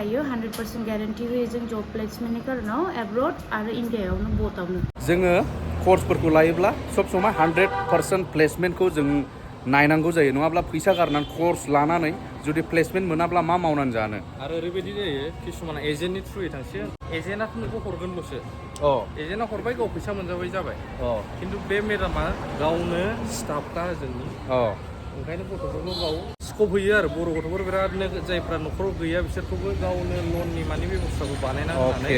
दंखायो 100% ग्यारेन्टि होयो जों जब प्लेसमेन्टनि कारनाव एब्रड आरो इन्डियायावनो बोथआवनो जोङो कर्सफोरखौ लायोब्ला सब समाय 100% प्लेसमेन्टखौ जों नायनांगौ जायो नङाब्ला फैसा गारनानै कर्स लानानै जुदि प्लेसमेन्ट मोनाब्ला मा मावनानै जानो आरो ओरैबायदि जायो किसुमान एजेन्टनि थ्रुयै थांसिगोन एजेन्टआथ' नोंखौ हरगोनल'सो एजेन्टआ हरबाय गाव फैसा मोनजाबाय जाबाय खिन्थु बे मेडामा गावनो स्टाफखा जोंनि ओंखायनो गथ'फोरखौ गाव स्कप होयो आरो बर' गथ'फोर बिरादनो जायफ्रा न'खराव गैया बिसोरखौबो गावनो लननि मानि बेबस्थाखौ बानायना होनानै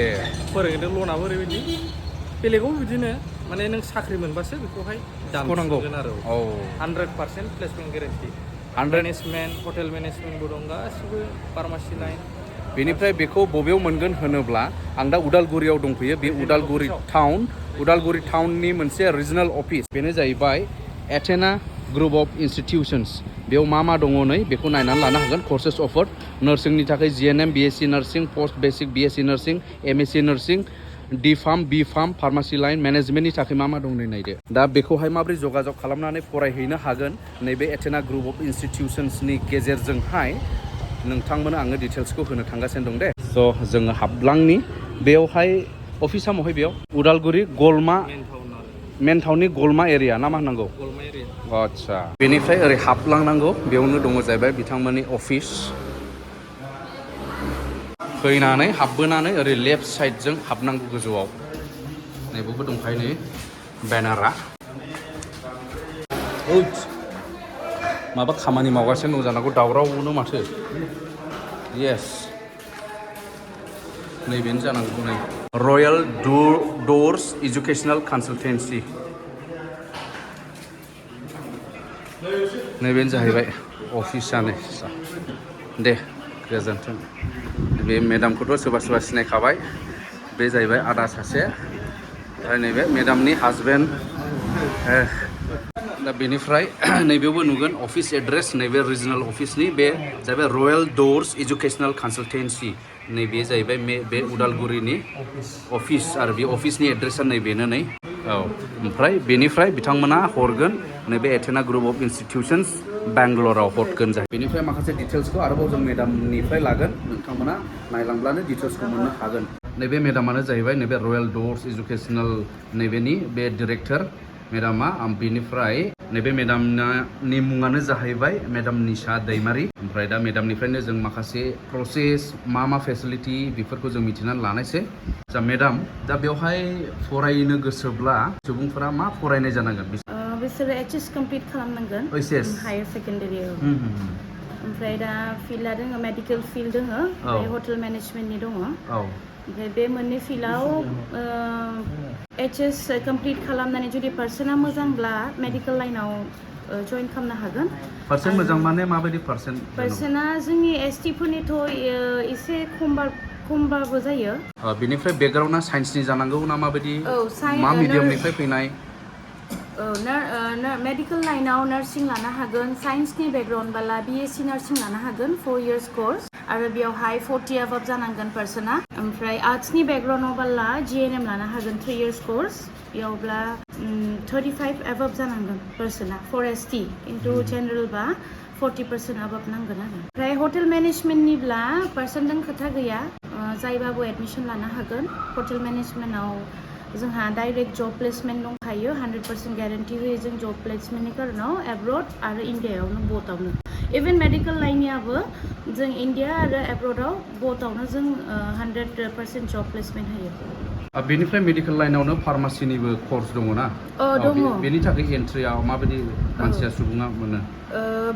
फोरोंदों लनाबो ओरैबायदि बेलेगावबो बिदिनो माने नों साख्रि मोनबासो बेखौहाय दाननांगोन आरो 100% प्लेसमेन्ट ग्यारेन्टि मेनेजमेन्ट हटेल मेनेजमेन्टबो दं गासिबो फार्मासि लाइन बेनिफ्राय बेखौ बबेयाव मोनगोन होनोब्ला आं दा उदालगुरियाव दंफैयो बे उदालगुरि टाउननि मोनसे रिजनेल अफिस बेनो जाहैबाय एथेना ग्रुप अफ इन्स्टिटिउसन्स बेयाव मा दङ नै बेखौ नायनानै लानो हागोन कर्सेस अफार नार्सिंनि थाखाय GNM BSc nursing post basic BSc nursing MSc nursing D pharm B pharm pharmacy line मेनेजमेन्टनि थाखाय मा दं नै नायदो दा बेखौहाय माबोरै जगाजग खालामनानै फरायहैनो हागोन नैबे एथेना ग्रुप अफ इन्स्टिटिउसन्सनि गेजेरजोंहाय नोंथांमोन आङो डिटेल्सखौ होनो थांगासिनो दं दे स' जोङो हाबलांनि बेयावहाय अफिसा महाय बेयाव उदालगुरि गलमा मेन टाउननि गलमा एरिया ना मा होननांगौ आदसा बेनिफ्राय ओरै हाबलांनांगौ बेयावनो दङ जाहैबाय बिथांमोननि अफिस फैनानै हाबबोनानै ओरै लेफ्ट साइडजों हाबनांगौ गोजौआव नैबेबो दंखायो नै बेनारा माबा खामानि मावगासिनो दं जानांगौ दावरावनो माथो येस नैबेनो जानांगौ नै रयेल डोर्स एजुकेशनेल कनसालटेन्सि नैबेनो जाहैबाय अफिसानो दे गोजोन्थों बे मेडामखौथ' सोरबा सिनायखाबाय बे जाहैबाय आदा सासे ओमफ्राय नैबे मेडामनि हासबेन्ड दा बेनिफ्राय नैबेयावबो नुगोन अफिस एड्रेस नैबे रिजनेल अफिसनि बे जाहैबाय रयेल डोर्स एजुकेशनेल कनसालटेन्सि नैबे जाहैबाय बे उदालगुरिनि अफिस आरो बे अफिसनि एड्रेसा नैबेनो नै ओमफ्राय बेनिफ्राय बिथांमोना हरगोन नैबे एथेना ग्रुप अफ इन्स्टिटिउसन्स बेंगलराव हरगोन जाहैबाय बेनिफ्राय माखासे डिटेल्सखौ आरोबाव जों मेडामनिफ्राय लागोन नोंथांमोना नायलांब्लानो डिटेल्सखौ मोननो हागोन नैबे मेडामानो जाहैबाय नैबे रयेल डोर्स एजुकेशनेल नैबेनि बे डिरेक्टर मेडामा बेनिफ्राय नैबे मेडामनि मुङानो जाहैबाय मेडाम निशा दैमारि ओमफ्राय दा मेडामनिफ्रायनो जों माखासे प्रसेस मा फेसिलिटि बेफोरखौ जों मिथिनानै लानायसै जा मेडाम दा बेवहाय फरायनो गोसोब्ला सुबुंफोरा मा फरायनाय जानांगोन बिसोरो एचएस कमप्लिट खालामनांगोन हायार सेकेन्डारियाव ओमफ्राय दा फिल्डआ दङ मेडिकेल फिल्ड दङ ओमफ्राय हटेल मेनेजमेन्टनि दङ ओमफ्राय बे मोननै फिल्डआव एचएस कमप्लिट खालामनानै जुदि पार्सना मोजांब्ला मेडिकेल लाइनाव जइन खालामनो हागोन पार्सेन्ट मोजां माने माबायदि पार्सेन्टआ जोंनि एसटि फोरनिथ' एसे खमबाबो जायो बेनिफ्राय बेकग्राउन्डआ साइन्सनि जानांगौ ना माबायदि मा मिडियामनिफ्राय फैनाय मेडिकेल लाइनाव नार्सिं लानो हागोन साइन्सनि बेकग्राउन्डबाला बिएससि नार्सिं लानो हागोन 4 years कर्स आरो बेयावहाय 40 एबाभ जानांगोन पार्सना ओमफ्राय आर्ट्सनि बेकग्राउन्डआवबाला जिएनएम लानो हागोन 3 years कर्स बेयावब्ला 35 एबाभ जानांगोन पार्सना फर एसटि खिन्थु जेनेरेलबा 40% एबाभ नांगोन आरो ओमफ्राय हटेल मेनेजमेन्टनिब्ला पार्सनजों खोथा गैया जायबाबो एडमिसन लानो हागोन हटेल मेनेजमेन्टआव जोंहा डाइरेक्ट जब प्लेसमेन्ट दंखायो 100% ग्यारेन्टि होयो जों जब प्लेसमेन्टनि कारनाव एब्रड आरो इन्डियायावनो बोथआवनो इभेन मेडिकेल लाइननियाबो जों इन्डिया आरो एब्रडआव बोथआवनो जों 100% जब प्लेसमेन्ट होयो बेनिफ्राय मेडिकेल लाइनावनो फार्मासिनिबो कर्स दङ ना दङ बेनि थाखाय एन्ट्रियाव माबायदि मानसिया सुबुङा मोनो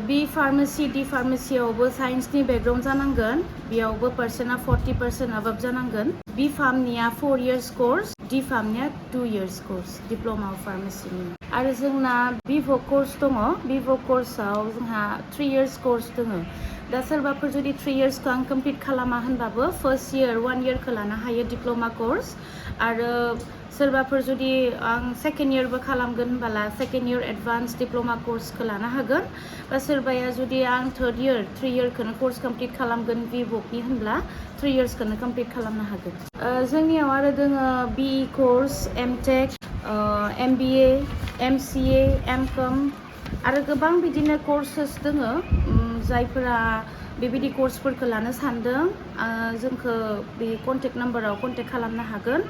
बि फार्मासि डि फार्मासियावबो साइन्सनि बेकग्राउन्ड जानांगोन बेयावबो पार्सना 40% एबाभ जानांगोन बि फार्मनिया 4 years कर्स डि फार्मनिया 2 years कर्स डिप्ल'मा अफ फार्मासिनि आरो जोंना बिभ'क कर्स दङ बिभ'क कर्सआव जोंहा 3 years कर्स दङ दा सोरबाफोर जुदि 3 yearsखौ आं कमप्लिट खालामा होनबाबो फर्स्ट इयार 1 yearखौ लानो हायो डिप्ल'मा कर्स आरो सोरबाफोर जुदि आं सेकेन्ड इयारबो खालामगोन होनबाला सेकेन्ड इयार एडभान्स डिप्ल'मा कर्सखौ लानो हागोन बा सोरबाया जुदि आं 3 yearखौनो कर्स कमप्लिट खालामगोन बिभ'कनि होनब्ला 3 yearsखौनो कमप्लिट खालामनो हागोन जोंनियाव आरो दोङो बिइ course MTech MBA MCA MCom आरो गोबां बिदिनो कर्सेस दोङो जायफोरा बेबायदि कर्सफोरखौ लानो सानदों जोंखौ बे कन्टेक्ट नाम्बाराव कन्टेक्ट खालामनो हागोन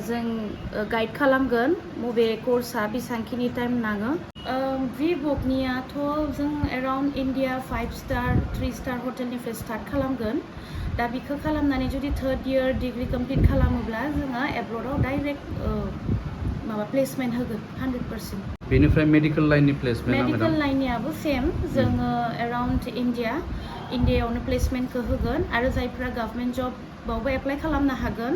जों गाइड खालामगोन बबे कर्सआ बेसेबांखिनि टाइम नाङो VBOC-नियाथ' जों एराउन्ड इन्डिया 5 स्टार 3 स्टार हटेलनिफ्राय स्टार्ट खालामगोन दा बेखौ खालामनानै जुदि 3rd इयार डिग्री कमप्लिट खालामोब्ला जोङो एब्रडाव डाइरेक्ट माबा प्लेसमेन्ट होगोन 100%। बेनिफ्राय मेडिकेल लाइननि प्लेसमेन्टआ मेडिकेल लाइननियाबो सेम जोङो एराउन्ड इन्डियायावनो प्लेसमेन्टखौ होगोन आरो जायफ्रा गभर्नमेन्ट जबावबो एप्लाइ खालामनो हागोन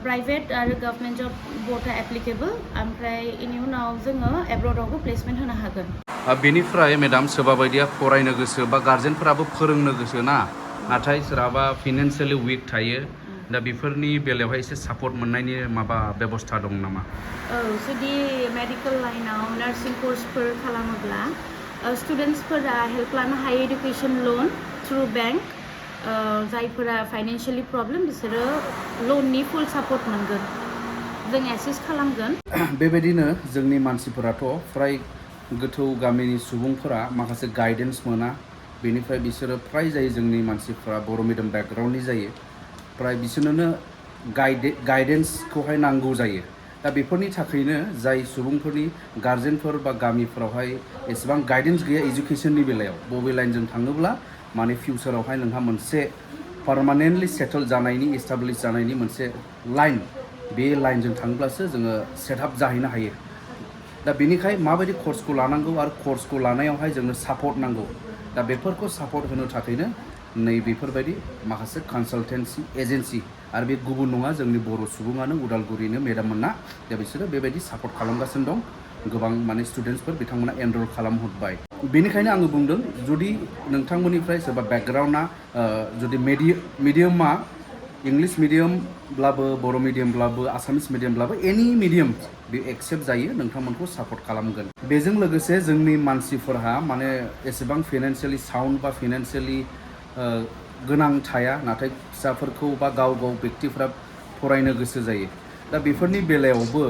प्राइभेट आरो गभर्नमेन्ट जब बथा एप्लिकेबल ओमफ्राय बेनि उनाव जोङो एब्रडावबो प्लेसमेन्ट होनो हागोन। बेनिफ्राय मेडाम सोरबा बायदिया फरायनो गोसो बा गार्जेनफोराबो फोरोंनो गोसो ना नाथाय सोरहाबा फाइनान्सियेलि उइक थायो दा बेफोरनि बेलायावहाय एसे सापर्ट मोननायनि माबा बेबस्था दं नामा? जुदि मेडिकेल लाइनाव नार्सिं कर्सफोर खालामोब्ला स्टुडेन्टसफोरा हेल्प लानो हायो एडुकेसन लन थ्रु बेंक जायफोरा फाइनान्सियेलि प्रब्लेम बिसोरो लननि फुल सापर्ट मोनगोन जों एसिस्ट खालामगोन। बेबायदिनो जोंनि मानसिफोराथ' फ्राय गोथौ गामिनि सुबुंफोरा माखासे गाइडेन्स मोना बेनिफ्राय बिसोरो फ्राय जायो जोंनि मानसिफ्रा बर' मिडियाम बेकग्राउन्डनि जायो फ्राय बिसोरनो गाइडेन्सखौहाय नांगौ जायो दा बेफोरनि थाखायनो जाय सुबुंफोरनि गार्जेनफोर बा गामिफोरावहाय एसेबां गाइडेन्स गैया एजुकेसननि बेलायाव बबे लाइनजों थाङोब्ला माने फिउचारावहाय नोंहा मोनसे पारमानेन्टलि सेटल जानायनि एस्टाब्लिश जानायनि मोनसे लाइन बे लाइनजों थाङोब्लासो जोङो सेटआप जाहैनो हायो दा बेनिखाय माबायदि कर्सखौ लानांगौ आरो कर्सखौ लानायावहाय जोंनो सापर्ट नांगौ दा बेफोरखौ सापर्ट होनो थाखायनो नैबेफोरबायदि माखासे कनसालटेन्सि एजेन्सि आरो बे गुबुन नङा जोंनि बर' सुबुङानो उदालगुरिनो मेडाम मोनना दा बिसोरो बेबायदि सापर्ट खालामगासिनो दं गोबां माने स्टुडेन्टसफोर बिथांमोना एनरल खालामहरबाय बेनिखायनो आङो बुंदों जुदि नोंथांमोननिफ्राय सोरबा बेकग्राउन्डआ जुदि मिडियामा इंलिश मिडियामब्लाबो बर' मिडियामब्लाबो आसामिस मिडियामब्लाबो एनि मिडियाम बे एक्सेप्ट जायो नोंथांमोनखौ सापर्ट खालामगोन बेजों लोगोसे जोंनि मानसिफोरहा माने एसेबां फाइनान्सियेलि साउन्ड बा फाइनान्सियेलि गोनां थाया नाथाय फिसाफोरखौ बा गाव बेक्तिफ्रा फरायनो गोसो जायो दा बेफोरनि बेलायावबो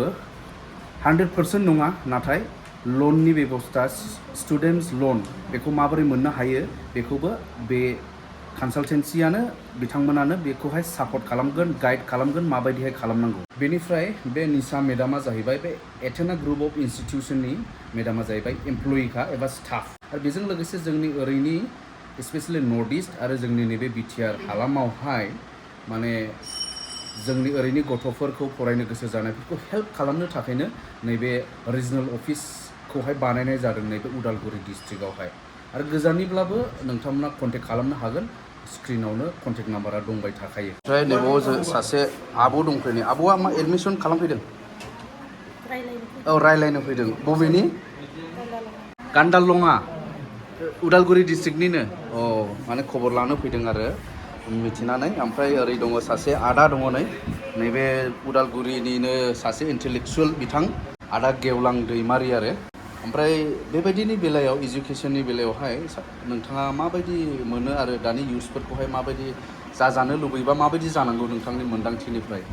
100% नङा नाथाय लननि बेबस्था स्टुडेन्टस लन बेखौ माबोरै मोननो हायो बेखौबो बे कनसालटेन्सियानो बिथांमोनानो बेखौहाय सापर्ट खालामगोन गाइड खालामगोन माबायदिहाय खालामनांगौ बेनिफ्राय बे निसा मेडामा जाहैबाय बे एथेना ग्रुप अफ इन्स्टिटिउसननि मेडामा जाहैबाय एमप्लयिखा एबा स्टाफ आरो बेजों लोगोसे जोंनि ओरैनि स्पेसियेलि नर्थ इस्ट आरो जोंनि नैबे बिटिआर हालामावहाय माने जोंनि ओरैनि गथ'फोरखौ फरायनो गोसो जानायफोरखौ हेल्प खालामनो थाखायनो नैबे रिजनेल अफिसखौहाय बानायनाय जादों नैबे उदालगुरि डिस्ट्रिक्टआवहाय आरो गोजाननिब्लाबो नोंथांमोना कन्टेक्ट खालामनो हागोन स्क्रिनावनो कन्टेक्ट नाम्बारा दंबाय थाखायो ओमफ्राय नैबाव सासे आब' दंफैयो आब'आ मा एडमिसन खालामफैदों रायलायनो फैदों बबेनि गान्दालङा उदालगुरि डिस्ट्रिक्टनिनो माने खबर लानो फैदों आरो मिथिनानै ओमफ्राय ओरै दङ सासे आदा दङ नैबे उदालगुरिनिनो सासे इन्टेलेक्सुवेल बिथां आदा गेवलां दैमारि आरो ओमफ्राय बेबायदिनि बेलायाव इडुकेसननि बेलायावहाय नोंथाङा माबायदि मोनो आरो दानि इउथ्सफोरखौहाय माबायदि जाजानो लुबैबा माबायदि जानांगौ नोंथांनि मोन्दांथिनिफ्राय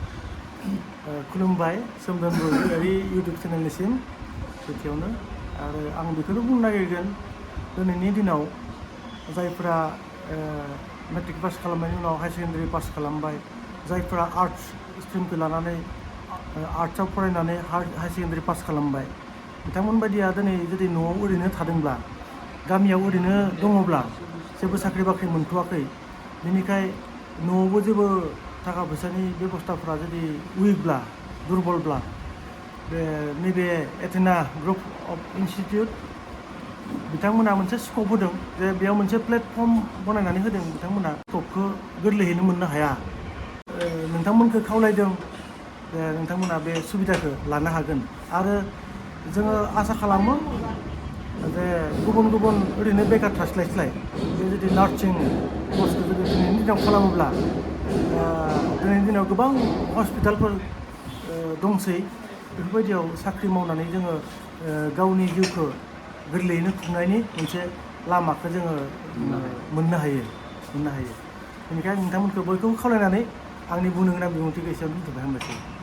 खुलुमबाय सोमदोन बरगयारि इउटुब चेनेलनिसिम सेथियावनो आरो आं बेखौनो बुंनो नागिरगोन दिनैनि दिनाव जायफोरा मेट्रिक पास खालामनायनि उनाव हायार सेकेन्डारि पास खालामबाय जायफोरा आर्ट्स स्ट्रिमखौ लानानै आर्ट्सआव फरायनानै हायार सेकेन्डारि पास खालामबाय बिथांमोन बायदिया दिनै जुदि न'आव ओरैनो थादोंब्ला गामियाव ओरैनो दङब्ला जेबो साख्रि बाख्रि मोनथ'वाखै बेनिखाय न'आवबो जेबो थाखा फैसानि बेबस्थाफ्रा जुदि उइकब्ला दुरबलब्ला नैबे एथेना ग्रुप अफ इन्स्टिटिउट बिथांमोना मोनसे स्कप होदों जे बेयाव मोनसे प्लेटफर्म बनायनानै होदों बिथांमोना स्कपखौ गोरलैयैनो मोननो हाया नोंथांमोनखौ खावलायदों जे नोंथांमोना बे सुबिदाखौ लानो हागोन आरो जोङो आसा खालामो जे गुबुन गुबुन ओरैनो बेकार थास्लायस्लाय बे जुदि नार्सिं कर्सखौ जुदि दिनैनि दिनाव खालामोब्ला दिनैनि दिनाव गोबां हस्पिटालफोर दंसै बेफोरबायदियाव साख्रि मावनानै जोङो गावनि जिउखौ गोरलैयैनो खुंनायनि मोनसे लामाखौ जोङो मोननो हायो बेनिखायनो नोंथांमोनखौ बयखौबो खावलायनानै आंनि बुंनो गोनां बिबुंथिखौ एसेयावनो दोनथ'बाय हामबायसै।